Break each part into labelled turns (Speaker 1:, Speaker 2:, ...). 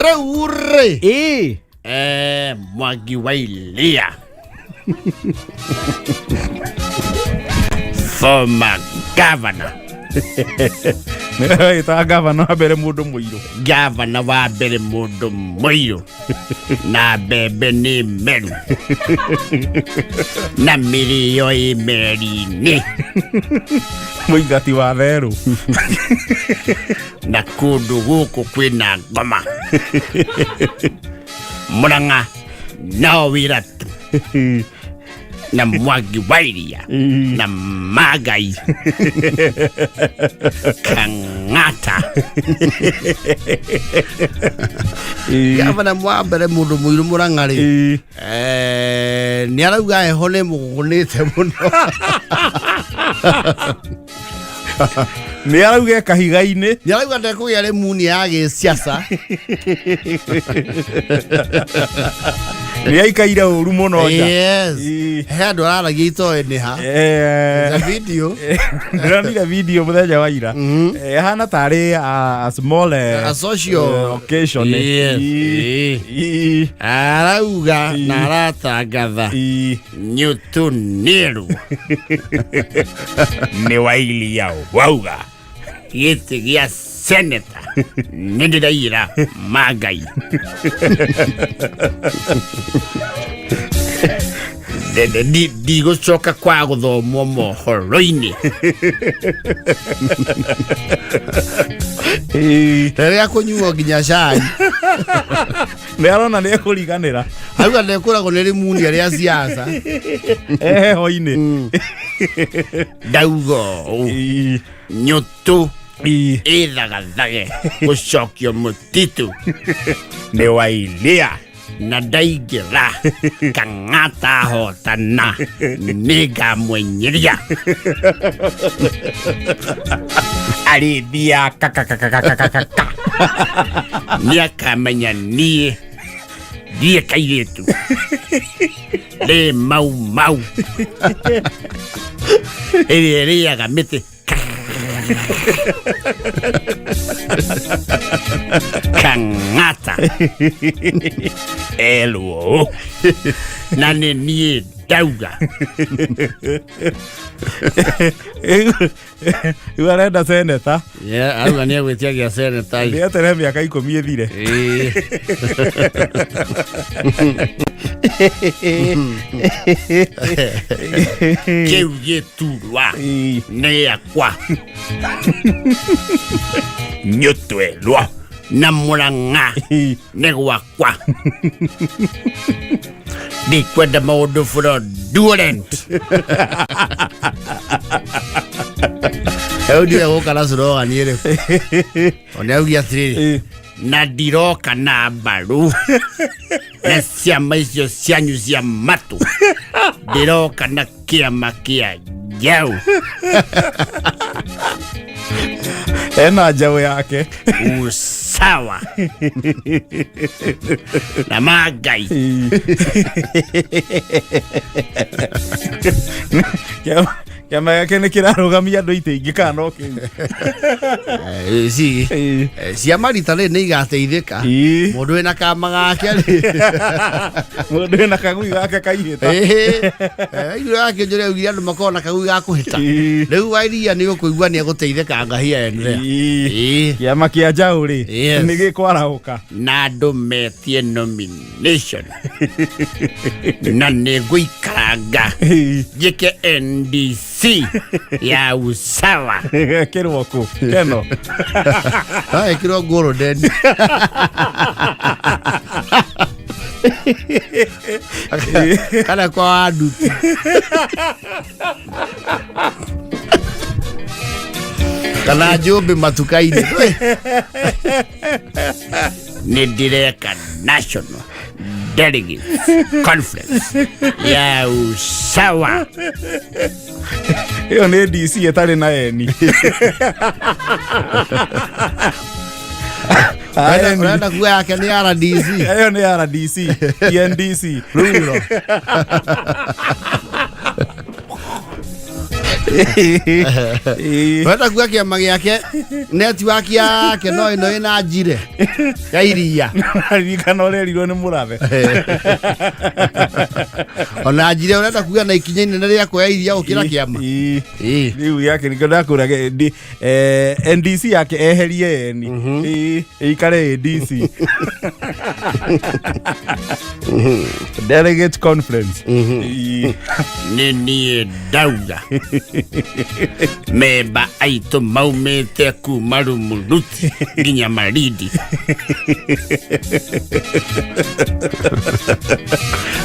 Speaker 1: Rĩu rĩ
Speaker 2: ĩĩ
Speaker 1: Mwangi wa Iria, former governor.
Speaker 2: Nĩwe gavana wa mbere mũndũ mũirũ.
Speaker 1: Gavana wa mbere mũndũ mũirũ, na mbembe nĩ meru na mĩrĩo ĩ meri-inĩ.
Speaker 2: Mũingati wa therũ.
Speaker 1: Na kũndũ gũkũ kwĩna ngoma Mũrang'a no wĩra tu na Mwangi wa Iria na Magai Kang'ata, gavana wa mbere mũndũ mũirũ Mũrang'a rĩ, nĩ arauga heho nĩ mũgũnĩte mũno.
Speaker 2: Nĩ arauga kahiga-inĩ.
Speaker 1: Nĩ arauga ndekũgĩa rĩmunia ya gĩciaca.
Speaker 2: Nĩ aikaire ũru mũno nja.
Speaker 1: Yes.
Speaker 2: Ĩĩ.
Speaker 1: He andũ araragia itoĩ nĩ ha. Na video.
Speaker 2: Ndĩronire video mũthenya wa ira. Hana tarĩ a small
Speaker 1: A social
Speaker 2: occasion.
Speaker 1: Yes.
Speaker 2: Ĩĩ.
Speaker 1: Ĩĩ.
Speaker 2: Ĩĩ.
Speaker 1: Arauga na aratangatha nyutu nĩrũ.
Speaker 2: Nĩ wailia wauga.
Speaker 1: Gĩtĩ gĩa seneta nĩ ndĩraiyĩra Mangai. Ndigũcoka kwa gũthomwo mohoro-inĩ.
Speaker 2: Ĩĩ.
Speaker 1: Rĩrĩa kũnyuo nginya cai.
Speaker 2: Nĩ arona nĩ ekũriganĩra.
Speaker 1: Auga ndekũragwo nĩ rĩmunia rĩa siasa.
Speaker 2: Heho-inĩ.
Speaker 1: Ndauga ũũ, nyũtũ ĩthagathage gũcokio mũtitũ.
Speaker 2: Nĩ wailia.
Speaker 1: Na ndaingĩra Kang'ata hotana nĩngamwenyeria.
Speaker 2: Arĩthia kakakakakakaka.
Speaker 1: Nĩakamenya niĩ ndiĩ kairĩtu rĩ mau mau ĩrĩa ĩrĩaga mĩtĩ. Kang'ata elwo na nĩ niĩ ndauga.
Speaker 2: Rĩu arenda seneta.
Speaker 1: Yeah, auga nĩ egwĩtia gĩa seneta.
Speaker 2: Nĩ etere mĩaka 10 ĩthire.
Speaker 1: Ĩĩ. Kĩu gĩturwa nĩ gĩakwa nyũtwerwo na Mũrang'a nĩ gwakwa, ndikwenda maũndũ fraudulent. Rĩu ndiwe gũka na slogan ĩrĩkũ ona augia atĩrĩrĩ, na ndiroka na mbaru na ciama icio cianyu cia matu, ndiroka na kĩama kĩa njaũ.
Speaker 2: Ena njaũ yake.
Speaker 1: Usawa na Mangai.
Speaker 2: Kĩama gĩake nĩ kĩrarũgamia andũ itĩ ingĩ kana no kĩu?
Speaker 1: Ci ciama rita rĩrĩ nĩ igateithĩka. Mũndũ wĩna kama gake rĩ.
Speaker 2: Mũndũ wĩna kagui gake kaihĩta.
Speaker 1: Irio yake njũrĩ augire andũ makorwo na kagui ga kũhĩta. Rĩu Wairia nĩ ũkũigua nĩ egũteithĩka ngahia and there.
Speaker 2: Kĩama kĩa njaũ rĩ nĩ gĩkwarahũka.
Speaker 1: Na andũ metie nomination na nĩ ngũikaranga njĩke NDC ya usawa.
Speaker 2: Gekĩrwo kũ keno?
Speaker 1: Ĩkĩrwo golden kana kwa waduti kana njũmbĩ matuka-inĩ. Nĩ ndĩreka national delegates conference ya usawa.
Speaker 2: Ĩyo nĩ DC ĩtarĩ na eni.
Speaker 1: Ũrenda kuga yake nĩ RDC?
Speaker 2: Ĩyo nĩ RDC, TNDC.
Speaker 1: Ruro. Wenda kuga kĩama gĩake netiwaki yake no ĩno ĩna njire ya iria.
Speaker 2: Ririkana ũrerirwo nĩ mũrathe.
Speaker 1: Ona njire ũrenda kuga na ikinya inene rĩa kuoya iria gũkĩra kĩama.
Speaker 2: Ĩĩ.
Speaker 1: Ĩĩ.
Speaker 2: Rĩu yake nĩkĩo ndakũraga NDC yake eherie eni. Ĩĩ, ĩikare ADC Delegate conference. Ĩĩ.
Speaker 1: Nĩ niĩ ndauga memba aitũ maumĩte kuma Rumuruti nginya Malindi.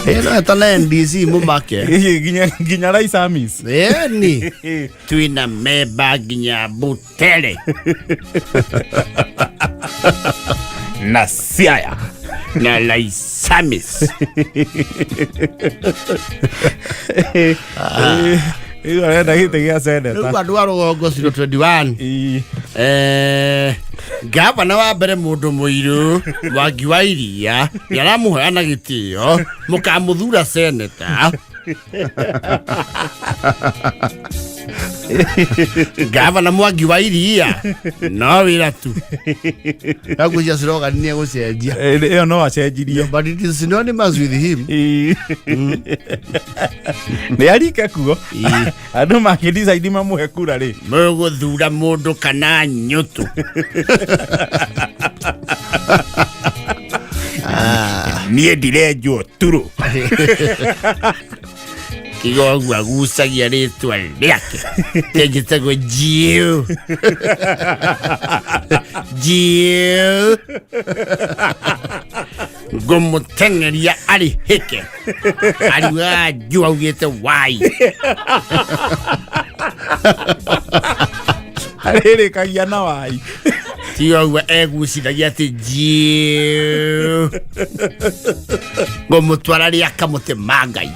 Speaker 1: Ĩno etana NDC mũmake.
Speaker 2: Ĩĩ, nginya Raisamis.
Speaker 1: Ĩni twĩna memba nginya Butere
Speaker 2: na Siaya
Speaker 1: na Laisamis.
Speaker 2: Rĩu arenda gĩtĩ gĩa
Speaker 1: Rĩu
Speaker 2: seneta.
Speaker 1: andũ a rũgongo 021.
Speaker 2: Ĩĩ.
Speaker 1: Gavana wa mbere mũndũ mũirũ Mwangi wa Iria nĩ aramũheana gĩtĩo mũkamũthura seneta. Gavana Mwangi wa Iria no wĩra tu. Nagucia slogan nĩ egũcenjia.
Speaker 2: Ĩyo no acenjirie.
Speaker 1: But it is synonymous with him.
Speaker 2: Ĩĩ. Nĩ arike kuo.
Speaker 1: Ĩĩ.
Speaker 2: Andũ makĩdecide mamũhe kura rĩ.
Speaker 1: Mũgũthura mũndũ kana nyũtũ.
Speaker 2: Niĩ ndirenjwo turo.
Speaker 1: Tiga ũguo agucagia rĩtwa rĩake tenjĩtagwo Jiu Jiu ngũmũteng'eria arĩ hĩke ariugaga Jiu augĩte wai.
Speaker 2: Arĩrĩkagia na wai.
Speaker 1: Tiga ũguo egucithagia atĩ Jiu ngũmũtwara rĩa kamũtĩ ma Ngai.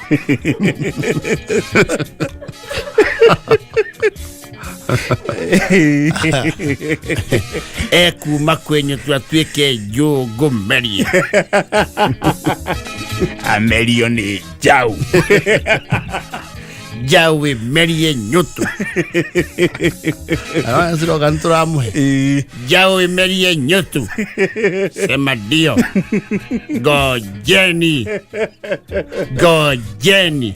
Speaker 1: Ekuma kwenyu tu atuĩke njũngũ merie.
Speaker 2: Amerio nĩ njaũ.
Speaker 1: Njaũ ĩmerie nyũtũ. Slogan tũramũhe.
Speaker 2: Ĩĩ.
Speaker 1: Njaũ ĩmerie nyũtũ. Sema ndio. Ngojeni. Ngojeni.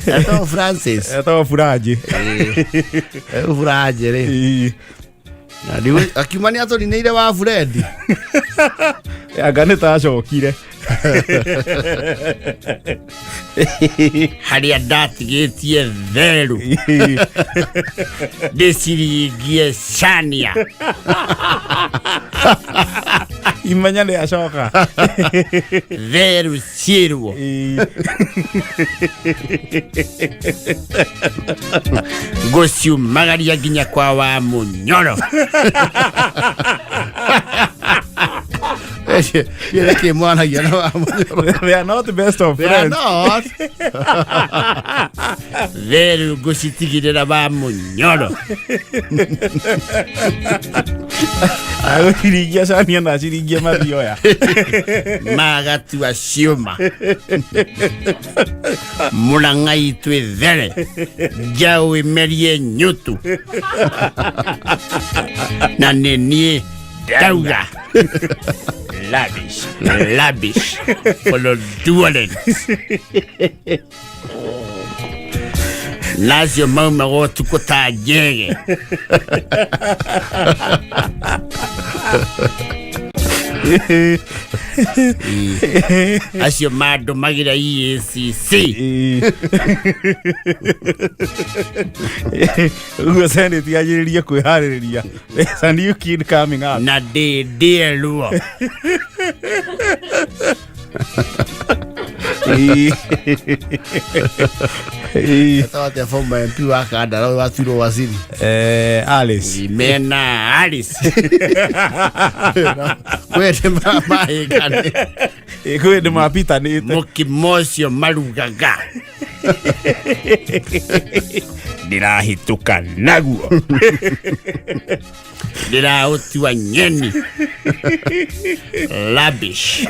Speaker 1: Etagwo Francis.
Speaker 2: Etagwo Buranjĩ.
Speaker 1: Buranjĩ rĩ.
Speaker 2: Ĩĩ.
Speaker 1: Na akiuma nĩ atũninĩire wa Fred.
Speaker 2: Anga nĩ tacokire.
Speaker 1: Harĩa ndatigĩtie theru ndĩciringie cania.
Speaker 2: Imenya nĩ acoka.
Speaker 1: Theru ciĩrwo.
Speaker 2: Ĩĩ.
Speaker 1: Ngũciumagaria nginya kwa wa mũnyoro. Kĩ mwanagia na wa mũnyoro.
Speaker 2: They are not best of
Speaker 1: They are
Speaker 2: friends.
Speaker 1: not. Theru ngũcitigĩrĩra wa mũnyoro.
Speaker 2: Agũciringia cania na aciringie mathioya.
Speaker 1: Magatua ciũma. Mũrang'a itũ ĩthere. Njaũ ĩmerie nyũtũ. Na nĩ niĩ ndauga.
Speaker 2: Lavish.
Speaker 1: Lavish. Fraudulent. Nacio maumaga ũtukũ ta njege. Acio mandũmagĩra EACC.
Speaker 2: Ĩĩ. Ũguo Senate yanjĩrĩrie kwĩharĩrĩria. There's a new kid coming up.
Speaker 1: Na ndĩ ndĩerwo.
Speaker 2: Ĩĩ. Ĩĩ.
Speaker 1: Atawate former MP wa Kandara watuirwo waziri.
Speaker 2: Alice.
Speaker 1: Mena Alice. Kwĩ mahĩngane.
Speaker 2: Ĩĩ, kwĩ ndĩ mapitanĩte.
Speaker 1: Mũkimo ũcio marugaga.
Speaker 2: Ndĩrahĩtũka naguo.
Speaker 1: Ndĩraũtua nyeni. Lavish.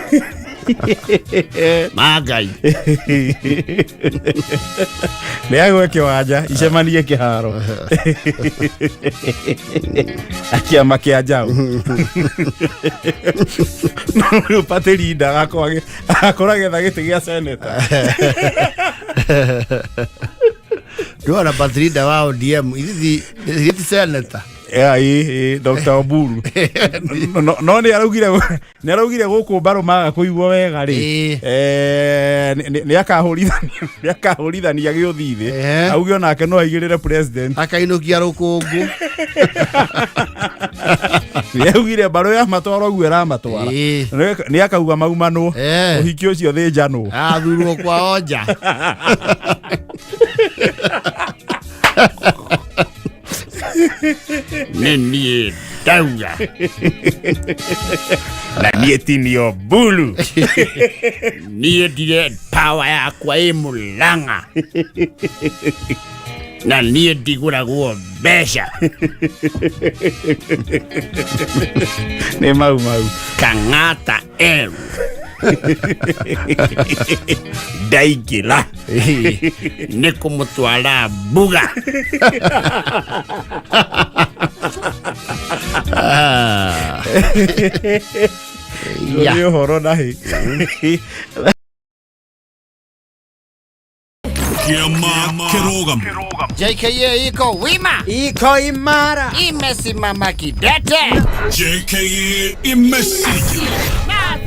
Speaker 1: Ma Ngai.
Speaker 2: Nĩ agwe kĩwanja icemanie kĩharo kĩama kĩa njaũ. No rĩu Patricia agakorwo agĩetha gĩtĩ gĩa seneta.
Speaker 1: Ndwara Patricia wa ODM ithithi ithithi senator.
Speaker 2: Yeah, ĩ, Dr. Oburu no nĩ araugire gũkũ mbarũ maga kũiguo wega rĩ, nĩ akahũrithania gĩũthi thĩ, auge onake no aigĩrĩre president.
Speaker 1: Akainũkia rũkũngũ.
Speaker 2: Nĩ augire mbarũ ya matwara ũguo ĩramatwara, nĩ akauga maumanwo, ũhiki ũcio thĩnjanwo.
Speaker 1: Athurwo kwa onja. Nĩ niĩ ndauga.
Speaker 2: Na niĩ ti nĩ Oburu.
Speaker 1: Niĩ ndire power yakwa ĩ Mũrang'a na niĩ ndigũragwo mbeca.
Speaker 2: Nĩ mau mau.
Speaker 1: Kang'ata M
Speaker 2: ndaingĩra
Speaker 1: nĩ kũmũtwara mbuga. Ah.
Speaker 2: Nĩ ũhoro na hĩ.
Speaker 3: Kĩama Kĩrũgamo.
Speaker 1: JKA iko wima.
Speaker 4: Iko imara.
Speaker 1: Imesimama kidete.
Speaker 3: JKA imesija.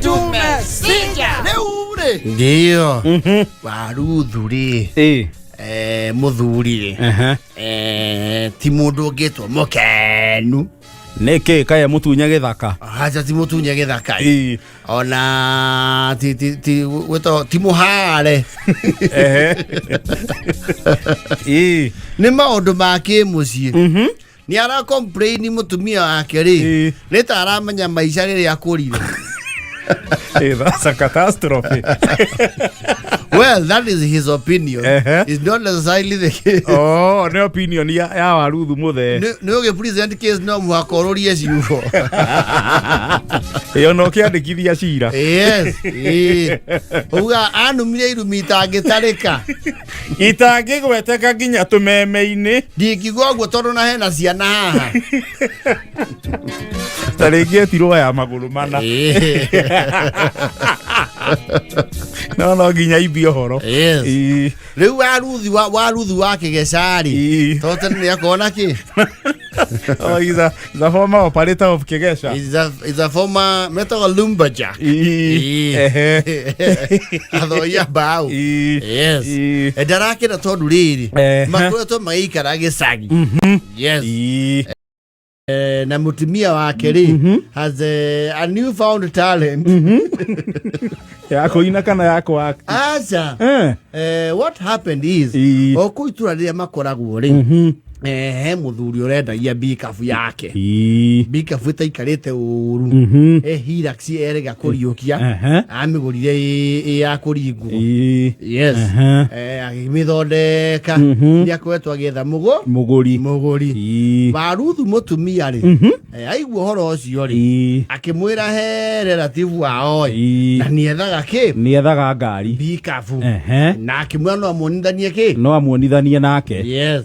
Speaker 1: Tumesija rĩu rĩ, ndio Waruthu rĩ, mũthuri rĩ, ti mũndũ ũngĩtwo mũkenu.
Speaker 2: Nĩkĩ kaye mũtunye gĩthaka?
Speaker 1: Aca, ti mũtunye gĩthaka. Ona ti gwĩtwo ti mũhare. Nĩ maũndũ ma kĩmũciĩ, nĩ ara complain mũtumia wake rĩ, nĩ ta aramenya maica rĩrĩa akũrire.
Speaker 2: That's a catastrophe.
Speaker 1: Well, that is his opinion. It's not necessarily the case.
Speaker 2: Oh, nĩ opinion ya Waruthu mũthee.
Speaker 1: Nĩ ũgĩ present case no mũhaka ũrũrie ciugo.
Speaker 2: Ĩyo no kĩandĩkithia cira.
Speaker 1: Yes, ĩĩ. Uga anumire irumi itangĩtarĩka.
Speaker 2: Itangĩgweteka nginya tũmeme-inĩ.
Speaker 1: Ndingiuga ũguo tondũ na hena ciana haha.
Speaker 2: Ta rĩngĩ etirwo ya magũrũ mana. No nginya imbie ũhoro.
Speaker 1: Yes. Rĩu Waruthu wa Kĩgeca rĩ, tondũ tene nĩ akona kĩ.
Speaker 2: Oh, he's a former operator of Kegesha.
Speaker 1: He's a former metagwo lumberjack. Athoi a mbaũ. Yes. Ndarakena tondũ rĩrĩ, makoretwo magĩikara gĩcagi. Yes. Na mũtumia wake rĩ has a new found talent.
Speaker 2: Ya kũina kana ya kũ act?
Speaker 1: Aca. What happened is, o kũu itũra rĩrĩa makoragwo rĩ, he mũthuri ũrendagia mbikabu yake, mbikabu ĩtaikarĩte ũru, Hilux erega kũriũkia. Amĩgũrire ĩ ya kũringwo. Yes. Agĩmĩthondeka, nĩ akoretwo agĩetha mũgũ
Speaker 2: Mũgũri.
Speaker 1: Mũgũri. Waruthu mũtumia rĩ, aigua ũhoro ũcio rĩ, akĩmwĩra he relative wao ĩ, na nĩethaga kĩ.
Speaker 2: Nĩethaga ngari.
Speaker 1: Mbikabu. Na akĩmwĩra no amuonithanie kĩ.
Speaker 2: No amuonithanie nake.
Speaker 1: Yes.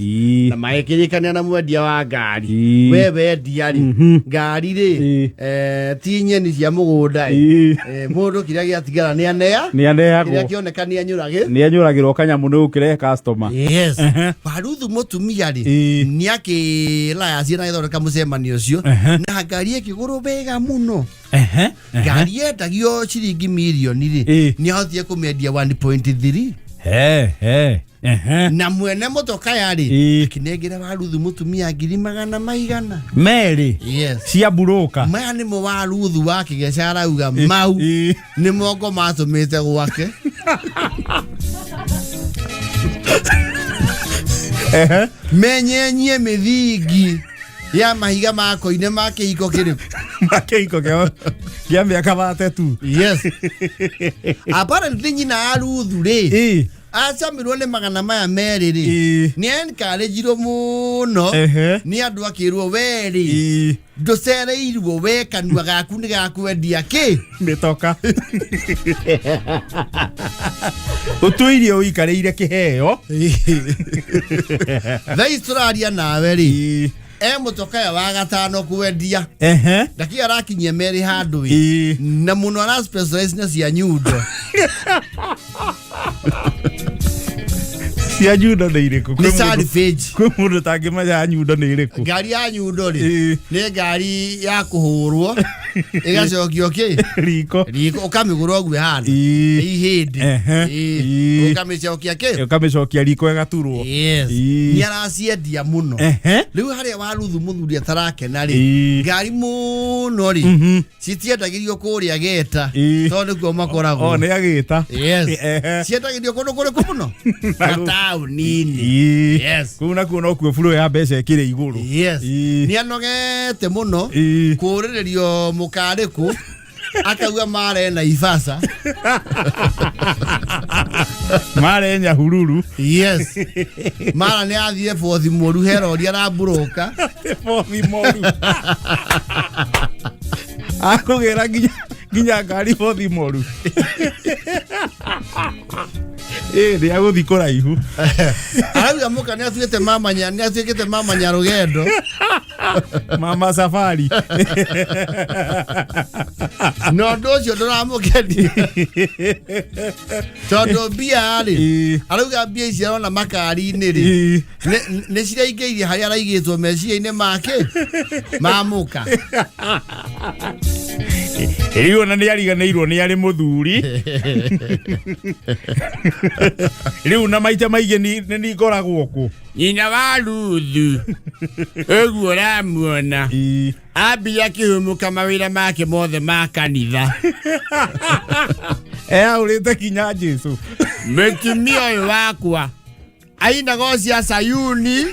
Speaker 1: Na magĩkĩrĩkanĩra na mwendia wa ngari. We wendia rĩ, ngari rĩ, ti nyeni cia mũgũnda ĩ. Mũndũ kĩrĩa gĩatigara nĩ anea.
Speaker 2: Nĩ aneagwo.
Speaker 1: Kĩrĩa kĩoneka nĩ anyũragĩ.
Speaker 2: Nĩ anyũragĩrwo kanyamũ nĩ gũkĩrehe customer.
Speaker 1: Yes. Waruthu mũtumia rĩ, nĩ akĩlayacie na agĩthondeka mũcemanio ũcio, na ngari ĩkĩgũrwo wega mũno. Ngari yendagio ciringi mirioni rĩ, nĩ ahotire kũmĩendia 1.3.
Speaker 2: He he.
Speaker 1: Na mwene mũtoka rĩ, akĩnengera Waruthu mũtumia ngiri magana maigana
Speaker 2: Merĩ.
Speaker 1: Yes.
Speaker 2: Cia mburũka.
Speaker 1: Maya nĩmo Waruthu wa Kĩgeca arauga mau nĩ moko matũmĩte gwake. Menyenyie mĩthingi ya mahiga ma koine ma kĩhiko kĩrĩkũ.
Speaker 2: Ma kĩhiko kĩa mĩaka 32.
Speaker 1: Yes, apparently nyina ya Ruthu rĩ, Acamirwo nĩ 200 rĩ, nĩ encouragirwo mũno nĩ andũ, akĩrwo werĩ ndũcereirwo, we kanua gaku nĩ gakwendia kĩ.
Speaker 2: Mĩtoka ũtũirie ũikarĩire kĩheo.
Speaker 1: Thaa ici tũraria nawe rĩ, e mũtokaya wa gatano kwendia. Ndakĩ arakinyia 2 handũ ĩ na mũno ara specialize na cia nyundo.
Speaker 2: Cia nyundo nĩ irĩkũ?
Speaker 1: Nĩ salvage.
Speaker 2: Kwĩ mũndũ tangĩmenya nyundo nĩ irĩkũ?
Speaker 1: Ngari ya nyundo rĩ, nĩ ngari ya kũhũrwo ĩgacokio kĩ?
Speaker 2: Riko.
Speaker 1: Riko, ũkamĩgũra ũguo ĩhana. Nĩ ihĩndĩ. Ũkamĩcokia kĩ?
Speaker 2: Ũkamĩcokia riko ĩgaturwo.
Speaker 1: Yes. Nĩ araciendia mũno. Rĩu harĩa wa Ruthu mũthuri atarakena rĩ, ngari mũno rĩ, citiendagĩrio kũrĩa geta, tondũ nĩkuo makoragwo.
Speaker 2: O nĩ agĩta.
Speaker 1: Yes. Ciendagĩrio kũndũ kũrĩkũ mũno? Mataũni-inĩ. Yes.
Speaker 2: Kũu nakuo nokuo burũ ya mbeca ĩkĩrĩ igũrũ.
Speaker 1: Yes. Nĩ anogete mũno kũũrĩrĩrio mũkarĩkũ, akauga mare na ibasa.
Speaker 2: Mare Nyahururu.
Speaker 1: Yes, mara nĩ athiĩ bothi mũru herori arambũrũka.
Speaker 2: Bothi moru akũgĩra nginya ngari bothi moru ĩ nĩ agũthi kũraihu.
Speaker 1: Arauga mũka nĩ atuĩte mama nĩ atuĩkĩte mama nyarũgendo.
Speaker 2: Mama safari.
Speaker 1: Na ũndũ ũcio ndũramũkenia tondũ mbia rĩ, arauga mbia ici arona makari-inĩ rĩ, nĩ ciraingĩirie harĩa araigĩtwo meciria-inĩ make ma mũka.
Speaker 2: Rĩu ona nĩ ariganĩirwo nĩ arĩ mũthuri rĩu, na maita maingĩ nĩ ningoragwo kũ.
Speaker 1: Nyina wa Ruthu ũguo ũramuona, ambia kĩhumuka mawĩra make mothe ma kanitha.
Speaker 2: Eaũrĩte kinya Jesu.
Speaker 1: Mũtumia ũyũ wakwa ainaga o cia Sayuni,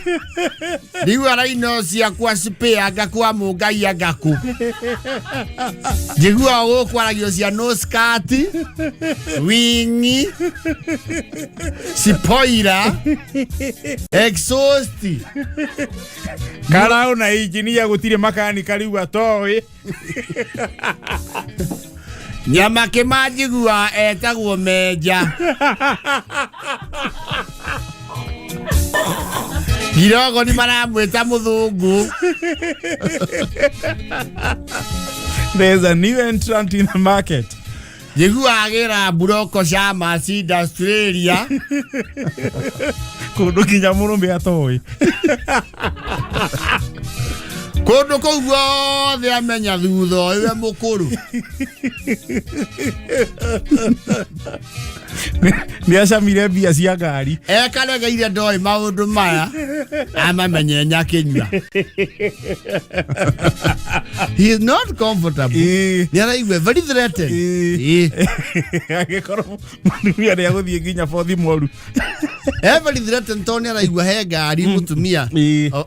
Speaker 1: rĩu araina o cia kwa spare, anga kwa mũngai, anga kũ njiguaga gũkwaragio cia no skirt, wingi, spoiler, exhaust.
Speaker 2: Karaũ na injinia gũtirĩ makanika rĩu atoĩ.
Speaker 1: Nyama kĩmanjigua etagwo menja Girogo, nĩ maramwĩta mũthũngũ.
Speaker 2: There's a new entrant in the market.
Speaker 1: Njigua agĩra mburoko cia Masida Australia.
Speaker 2: Kũndũ kinya mũrũme atoĩ.
Speaker 1: Kũndũ kũu guothe amenya thutha ũyũ we mũkũrũ.
Speaker 2: Nĩ acamire mbia cia ngari.
Speaker 1: Ekaregeire ndoĩ maũndũ maya amamenye nyakĩnyua. He is not comfortable. Nĩ araigua very threatened.
Speaker 2: Angĩkorwo mũtumia nĩ agũthiĩ nginya bothi moru.
Speaker 1: E very threatened tondũ nĩ araigua he ngari mũtumia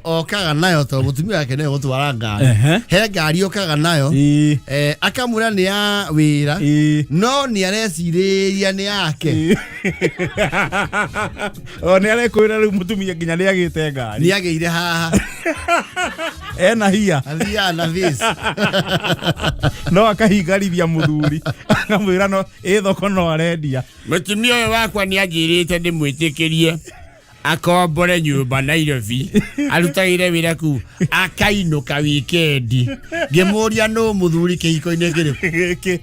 Speaker 1: okaga nayo, tondũ mũtumia wake nĩwe gũtwara ngari. He ngari okaga nayo, akamwĩra nĩ ya wĩra, no nĩ arecirĩria nĩ yake.
Speaker 2: O nĩ arekwĩra rĩu mũtumia nginya nĩ agĩte ngari.
Speaker 1: Nĩ agĩire haha.
Speaker 2: Ena hiya.
Speaker 1: Athiaga na this.
Speaker 2: No akahingarithia mũthuri akamwĩra no ĩ thoko no arendia.
Speaker 1: Mũtumia ũyũ wakwa nĩ anjĩrĩte ndĩmwĩtĩkĩrie akombore nyũmba Nairobi arutagĩre wĩra kuu akainũka wikendi. Ngĩmũria nũ mũthuri kĩhiko-inĩ kĩrĩkũ?
Speaker 2: Gĩkĩ.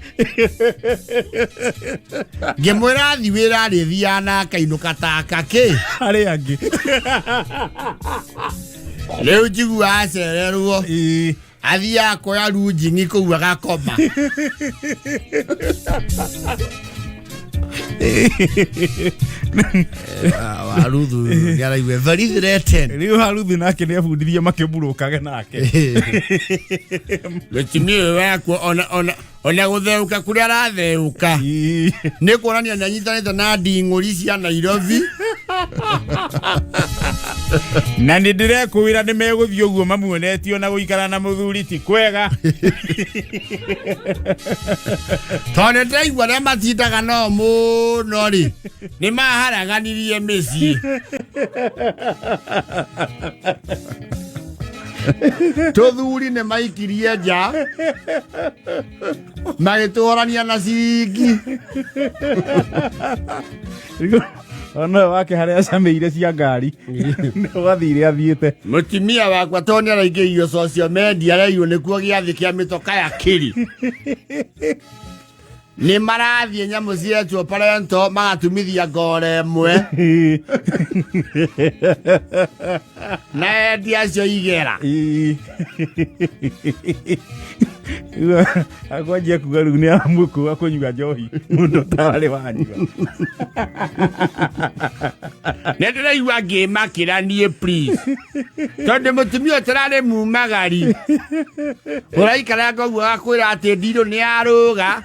Speaker 1: Ngĩmwĩra athi wĩra arĩthiaga na akainũka taka kĩ.
Speaker 2: Arĩa angĩ.
Speaker 1: Rĩu njigua acererwo athiaga kuoya runjing'i kũu agakoma. Waruthu nĩ araigua very threatened.
Speaker 2: Rĩu haruthi nake nĩ abundithie makĩmburũkage nake.
Speaker 1: Mũtumia ũyũ wakwa ona gũtheũka kũrĩa aratheũka nĩ kuonania nĩ anyitanĩte na nding'ũri cia Nairobi.
Speaker 2: Na nĩ ndĩrekwĩra nĩ megũthiĩ ũguo mamuonetio na gũikara na mũthuri ti kwega.
Speaker 1: Tondũ nĩ ndĩraigua arĩa matindaga no mũno rĩ, nĩ maharaganirie mĩciĩ. Tũthuri nĩ maikirie nja magĩtũrania na ciringi.
Speaker 2: Ona wake harĩa acamĩire cia ngari nĩwathire athiĩte.
Speaker 1: Mũtumia wakwa tondũ nĩ araingĩirio social media arairwo nĩkuo gĩathĩ kĩa mĩtoka ya kĩri. Nĩ marathiĩ nyamũ cietwo parento magatumithia ngore ĩmwe na endia acio igera.
Speaker 2: Akwanjia kuga rĩu nĩ aramũkua kũnyua njohi mũndũ ũtararĩ wanyua.
Speaker 1: Nĩ ndĩraigua ngĩmakĩra niĩ please, tondũ mũtumia ũtararĩ mumagari ũraikaranga ũguo agakwĩra atĩ ndirũ nĩ arũga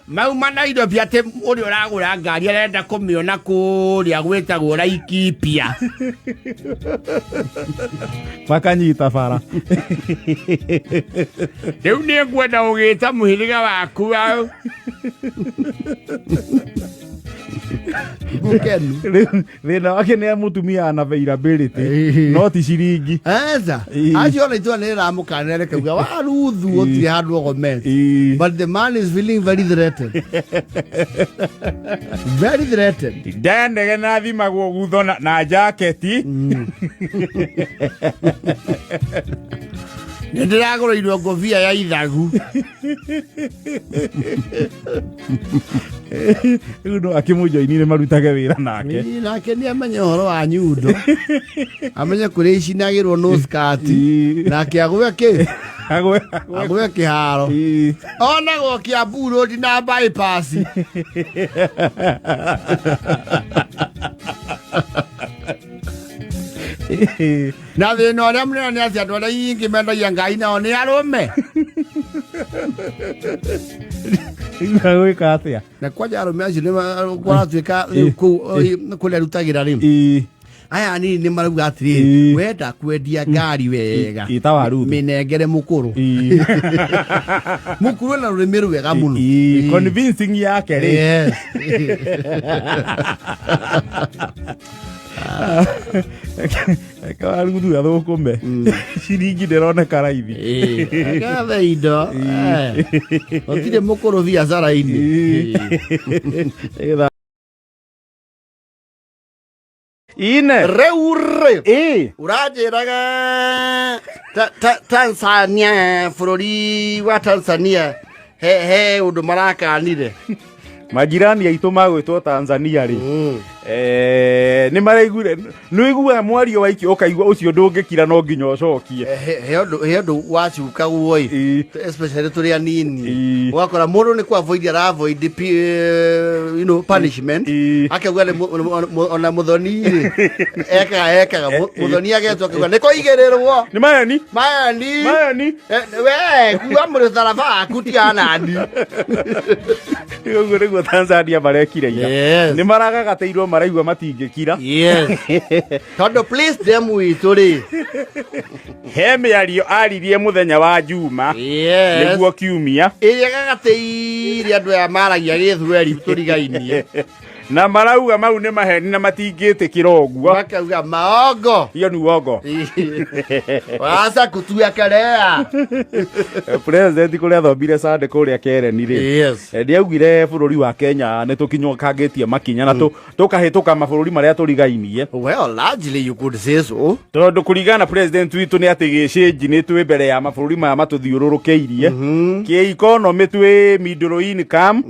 Speaker 1: mauma Nairobi, atĩ ũrĩa ũragũra ngari arenda kũmĩona kũrĩa gwĩtagwo Laikipia.
Speaker 2: Makanyita bara.
Speaker 1: Rĩu nĩ ngwenda ũgĩta mũhĩrĩga waku wa Ngukenu.
Speaker 2: Rĩu thĩna wake nĩ mũtumia ana availability no ti ciringi.
Speaker 1: Eza. Acio ona itua nĩ rĩramũkanĩra rĩkauga waruthu gũtirĩ handũ ũgomete. But the man is feeling very threatened. Very threatened.
Speaker 2: Ndendege na thimagwo gutho na jaketi.
Speaker 1: Nĩ ndĩragũrĩirwo ngũbia ya ithagu.
Speaker 2: Rĩu no akĩmũjoinire marutage wĩra nake.
Speaker 1: Ĩĩ, nake nĩ amenye ũhoro wa nyundo. Amenye kũrĩa icinagĩrwo no skati. Nake agwe kĩ?
Speaker 2: Agwe.
Speaker 1: Agwe kĩharo. Onagwo Kiambu Road na bypass. Na thĩna ũrĩa mũnene nĩ atĩ andũ arĩa aingĩ mendagia ngai nao nĩ arũme.
Speaker 2: Gwĩka atĩa?
Speaker 1: Na kwanja arũme acio nĩ kwaratuĩka rĩu kũu kũrĩa arutagĩra rĩ, aya anini nĩ marauga atĩrĩrĩ, wenda kwendia ngari wega,
Speaker 2: Ĩ, ta Waruthi.
Speaker 1: mĩnengere mũkũrũ. Mũkũrũ na rũrĩmĩ rwega mũno.
Speaker 2: Convincing yake rĩ.
Speaker 1: Yes.
Speaker 2: Reke Waruthu athũkũme, ciringi ndĩroneka raithi.
Speaker 1: Gathe indo. Gũtirĩ mũkũrũ biacara-inĩ.
Speaker 2: Nĩgetha ine
Speaker 1: Rĩu rĩ,
Speaker 2: ĩ
Speaker 1: ũranjĩraga Tanzania, bũrũri wa Tanzania he ũndũ marakanire.
Speaker 2: Majirani aitũ magwĩtwo Tanzania rĩ, nĩ maraiguire, nĩ ũiguaga mwario waikio ũkaigua ũcio ndũngĩkira, no nginya ũcokie.
Speaker 1: He ũndũ wacukagwo ĩ, especially tũrĩ anini, ũgakora mũndũ nĩ kũ avoid ara avoid punishment, akauga nĩ ona mũthoni rĩ ekaga mũthoni agetwo akauga nĩ kũigĩrĩrwo.
Speaker 2: Nĩ mayani.
Speaker 1: Mayani.
Speaker 2: Mayani.
Speaker 1: We kua mũtharaba waku tiganani.
Speaker 2: Ũguo nĩguo Tanzania marekire ira.
Speaker 1: Yes.
Speaker 2: Nĩ maragagatĩirwo, maraigua matingĩkira.
Speaker 1: Yes, tondũ please them witũ rĩ,
Speaker 2: He mĩario aririe mũthenya wa Juma, nĩguo kiumia,
Speaker 1: ĩrĩa gagatĩire andũ aya maragia gĩthweri tũrigainie,
Speaker 2: na marauga mau nĩ maheni na matingĩtĩkĩra ũguo.
Speaker 1: Makauga maongo.
Speaker 2: Hiyo ni uongo.
Speaker 1: Waca kutuekelea.
Speaker 2: President kũrĩa athomire Sunday kũrĩa Kereni rĩ, nĩ augire bũrũri wa Kenya nĩ tũkinyũkangĩtie makinya na tũkahĩtũka mabũrũri marĩa tũrigainie.
Speaker 1: Well, largely you could say so.
Speaker 2: Tondũ kũringana na president witũ nĩ atĩ gĩcĩnji nĩ twĩ mbere ya mabũrũri maya matũthiũrũrũkĩirie. Kĩ economy twĩ middle income,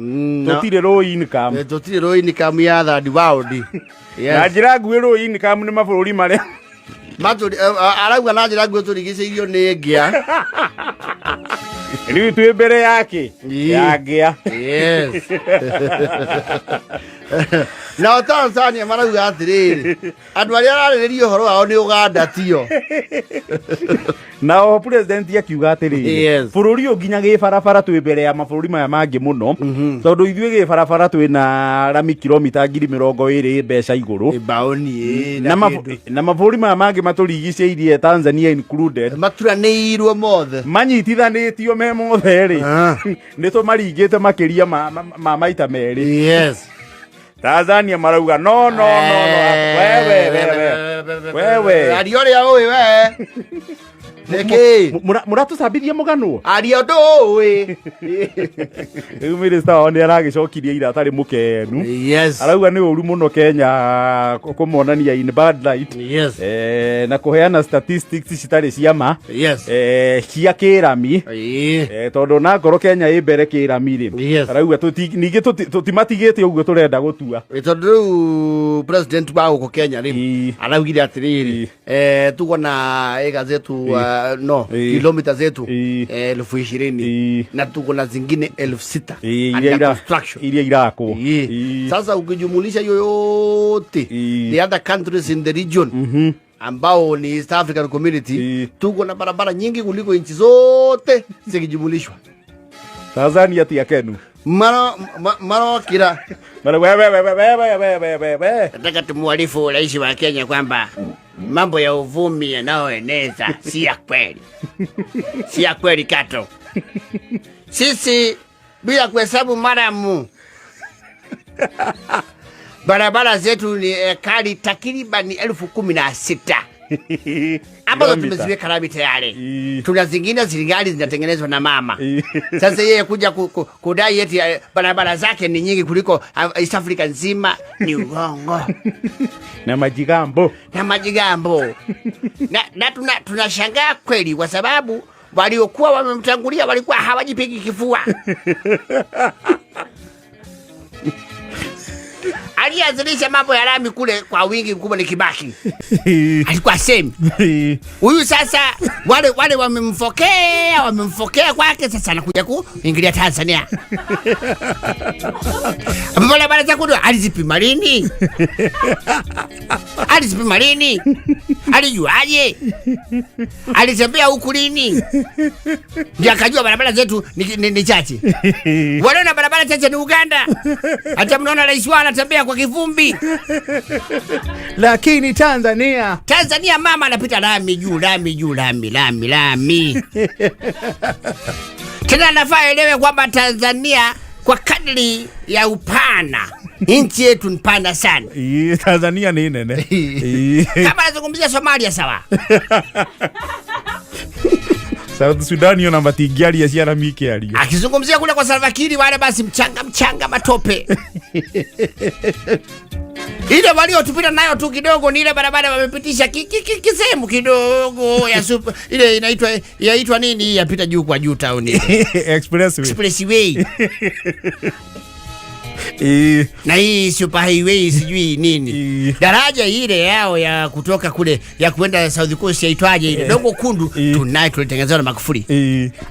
Speaker 2: tũtirĩ low income.
Speaker 1: Tũtirĩ low income ya third world.
Speaker 2: Na njĩra nguhĩ, low income nĩ mabũrũri marĩa
Speaker 1: Arauga na njĩra nguhĩ tũrigicĩirio nĩ ngĩa.
Speaker 2: Rĩu twĩ mbere yake ya ngĩa.
Speaker 1: Yes. Nao Tanzania marauga atĩrĩrĩ, andũ arĩa ararĩrĩria ũhoro wao nĩ Uganda tio.
Speaker 2: Nao president akiuga atĩrĩrĩ, bũrũri ũyũ nginya gĩbarabara twĩ mbere ya mabũrũri maya mangĩ mũno, tondũ ithuĩ gĩbarabara twĩ na rami kilomita 20,000 mbeca igũrũ.
Speaker 1: Mbaũni
Speaker 2: Na mabũrũri maya mangĩ matũrigicĩirie, Tanzania included,
Speaker 1: maturanĩirwo mothe,
Speaker 2: manyitithanĩtio me mothe rĩ, nĩ tũmaringĩte makĩria ma maita 2. Tanzania marauga no, no, no, no, wewe, wewe, wewe.
Speaker 1: Aria ũrĩa ũĩ we. Nĩkĩ?
Speaker 2: Mũratũcambithia mũganwo.
Speaker 1: Aria ũndũ ũĩ.
Speaker 2: Rĩu minista wao nĩ aragĩcokirie ira atarĩ mũkenu. Arauga nĩ ũru mũno Kenya kũmonania in bad light, na kũheana statistics citarĩ cia ma, cia kĩrami, tondũ nakorwo Kenya ĩ mbere kĩrami rĩ, arauga ningĩ tũtimatigĩte ũguo tũrenda gũtua.
Speaker 1: Tondũ rĩu president wa gũkũ Kenya rĩ, araugire atĩrĩrĩ, tuko na eka zetu, no, kilomita zetu 20,000 na tuko na zingine 6,000 under construction.
Speaker 2: Iria irakwo.
Speaker 1: Sasa ukijumulisha hiyo yote, the other countries in the region ambao ni East African Community, tuko na barabara nyingi kuliko nchi zote zikijumulishwa.
Speaker 2: Tanzania ti akenu.
Speaker 1: Marokira.
Speaker 2: Mara wewe, wewe, wewe, wewe, wewe, wewe.
Speaker 1: Nataka tumuarifu rais wa Kenya kwamba mambo ya uvumi yanayoeneza si ya kweli. Si ya kweli kato. Sisi bila kuhesabu maramu, barabara zetu ni ekari takriban 16,000 ambazo
Speaker 2: Kilomita.
Speaker 1: tumeziweka lami tayari. Tuna zingine zilingali zinatengenezwa na mama. Sasa yeye kuja kudai eti barabara zake ni nyingi kuliko East Africa nzima ni uongo.
Speaker 2: Na majigambo.
Speaker 1: Na majigambo. Na tunashangaa kweli kwa sababu waliokuwa wamemtangulia walikuwa hawajipigi kifua. Alianzilisha mambo ya lami kule kwa wingi mkubwa ni Kibaki. Alikuwa semi. Huyu sasa wale wamemfokea kwake, sasa anakuja kuingilia Tanzania. Barabara za kudu alizipima lini? Alizipima lini? Alijuaje? Alitembea huku lini? Ndio akajua barabara zetu ni chache. Waliona barabara chache ni Uganda. Hata mnaona rais wao anatembea kwa kivumbi.
Speaker 2: Lakini Tanzania,
Speaker 1: Tanzania mama anapita lami juu, lami juu, lami, lami, lami. Tena nafaa elewe kwamba Tanzania kwa kadri ya upana, nchi yetu ni pana sana.
Speaker 2: Ii, Tanzania ni nene. Ii.
Speaker 1: Kama anazungumzia Somalia sawa.
Speaker 2: South Sudan yo namba tingiaria ciana mikiaria.
Speaker 1: Akizungumzia kule kwa Salva Kiir wale basi mchanga mchanga matope. Ile waliotupita nayo tu kidogo ni ile barabara wamepitisha kisehemu kidogo ya super, ile yaitwa nini yapita juu kwa juu town ile.
Speaker 2: Expressway.
Speaker 1: Expressway. Na hii super highway sijui nini. Daraja ile yao ya kutoka kule ya kwenda South Coast yaitwaje ile? Dongo Kundu, tunayo tulitengenezewa na Magufuli.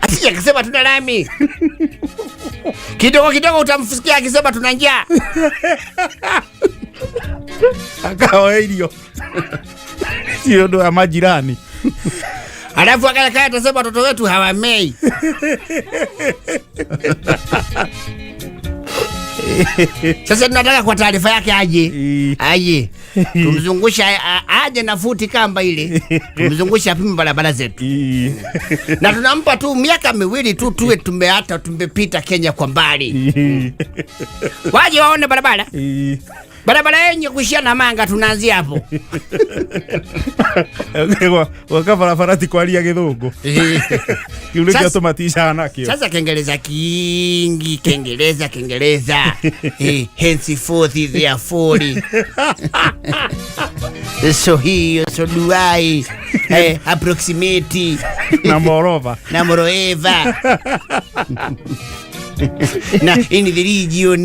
Speaker 1: Asije akasema tuna lami. Kidogo kidogo utamsikia akisema tuna njaa.
Speaker 2: Akawa irio. Sio ndo ya majirani.
Speaker 1: Alafu akakaa atasema watoto wetu hawamei. Sasa tunataka kwa taarifa yake aje. Aje. Tumzungusha, aje na futi kamba ile. Tumzungusha apime barabara zetu. Na tunampa tu miaka 2 tu tuwe tumeata tumepita Kenya kwa mbali. Waje waone barabara. Barabara yenye kuishia na manga tunaanzia hapo.
Speaker 2: Waka barabara ti kwaria githungu. Kiu nĩkĩo tũmaticaga nakĩo.
Speaker 1: Sasa Kiingereza kingi, Kiingereza, Kiingereza. Henceforth, therefore. So hiyo, so do I. Approximate.
Speaker 2: Na moreover.
Speaker 1: Na moreover. Na in the region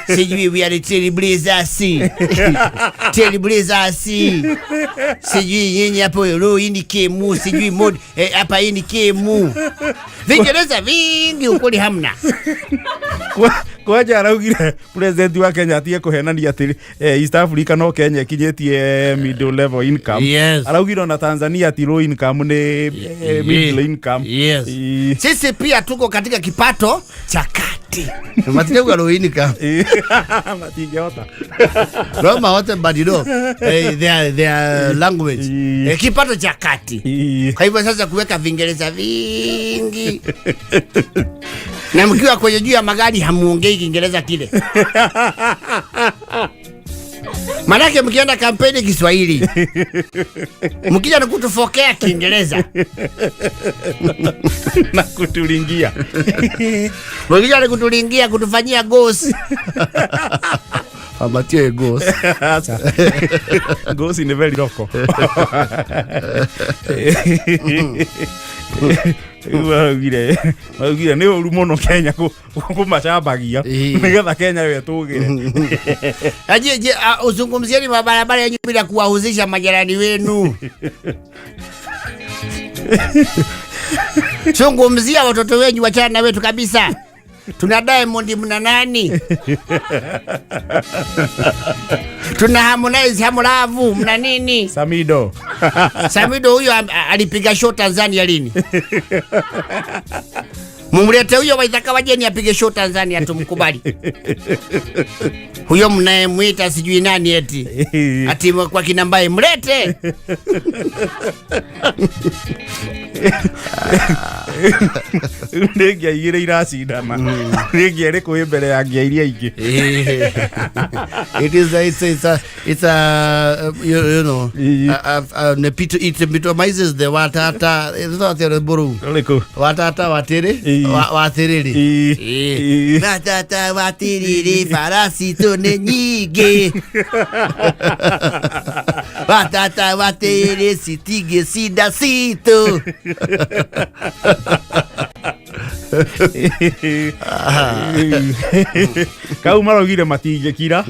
Speaker 1: sijui we are trailblazers. Trailblazers. Sijui nyinyi hapo roho hii ni kemu, sijui mod, hapa hii ni kemu. Vingereza vingi ukweli hamna.
Speaker 2: Kwanja araugire president wa Kenya atige kũhenania atĩ East Africa no Kenya ĩkinyĩtie middle level income. Araugire ona Tanzania ti low income, nĩ middle income.
Speaker 1: Sisi pia tuko katika kipato cha kati. Matirauga low income.
Speaker 2: Matingĩhota.
Speaker 1: No mahote, but you know their language. Kipato cha kati. Kwa hivyo sasa kuweka Vingereza vingi na mkiwa kwenye juu ya magari hamuongei Kiingereza kile. Manake mkienda kampeni Kiswahili, mkija na kutufokea Kiingereza,
Speaker 2: na kuturingia.
Speaker 1: Mkija na kutulingia, kutufanyia gosi. Amatie gosi.
Speaker 2: Aca. Ngoci nĩ very local. Rĩu maraugire nĩ ũru mũno Kenya kũmacambagia nĩgetha Kenya yo ĩtũgĩre.
Speaker 1: Aje je, uzungumzieni mabarabara yenyu bila kuwahusisha majirani wenu. Zungumzia watoto wenyu, wachana na wetu kabisa. Tuna Diamond, mna nani? Tuna Harmonize, Harmolavu, mna nini?
Speaker 2: Samido.
Speaker 1: Samido huyo alipiga show Tanzania lini? Mumlete huyo Waithaka Wajeni apige show Tanzania tumkubali. Huyo mnayemwita sijui nani eti ati kwa kinambaye mlete.
Speaker 2: Nĩ ngia igĩrĩ iracindana, nĩ ngia ĩrĩkũ ĩ mbere ya ngia iria ingĩ?
Speaker 1: It is a, it's a, it's a, it's a you, you know it epitomizes the watata it's buru
Speaker 2: Rĩkũ?
Speaker 1: Watata watiri watiriri. Watata watiriri, farasi tu nĩ nyingĩ, watata watiriri citingĩcinda citũ.
Speaker 2: Kau maraugire matingĩkira.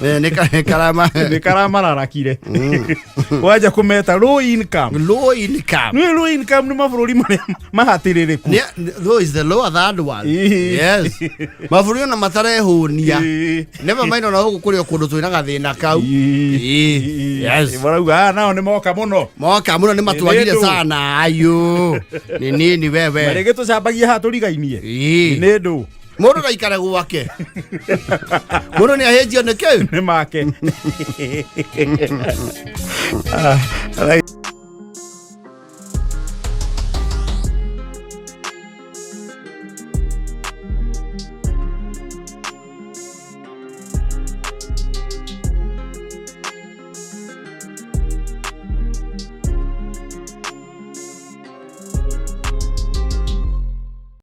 Speaker 1: Nĩ karama.
Speaker 2: Nĩ karamararakire wanja kũmeta low income.
Speaker 1: Low income.
Speaker 2: Nĩ low income nĩ mabũrũri marĩa mahatĩrĩrĩku.
Speaker 1: Low is the lower third one. Yes, mabũrũri ona matarehũnia. Never mind ona gũkũ kũrĩ o kũndũ twĩna gathĩna kau. Yes.
Speaker 2: Marauga aya nao nĩ moka mũno.
Speaker 1: Moka mũno, nĩ matwagire
Speaker 2: Nĩ ndũ.
Speaker 1: sana. Ayo nĩ nini wewe.
Speaker 2: Marĩgĩ tũcambagia haha tũrigainie. Nĩ ndũ.
Speaker 1: Mũndũ ndaikare gwake, mũndũ nĩ ahĩnjio nĩ kĩu.
Speaker 2: Nĩ make.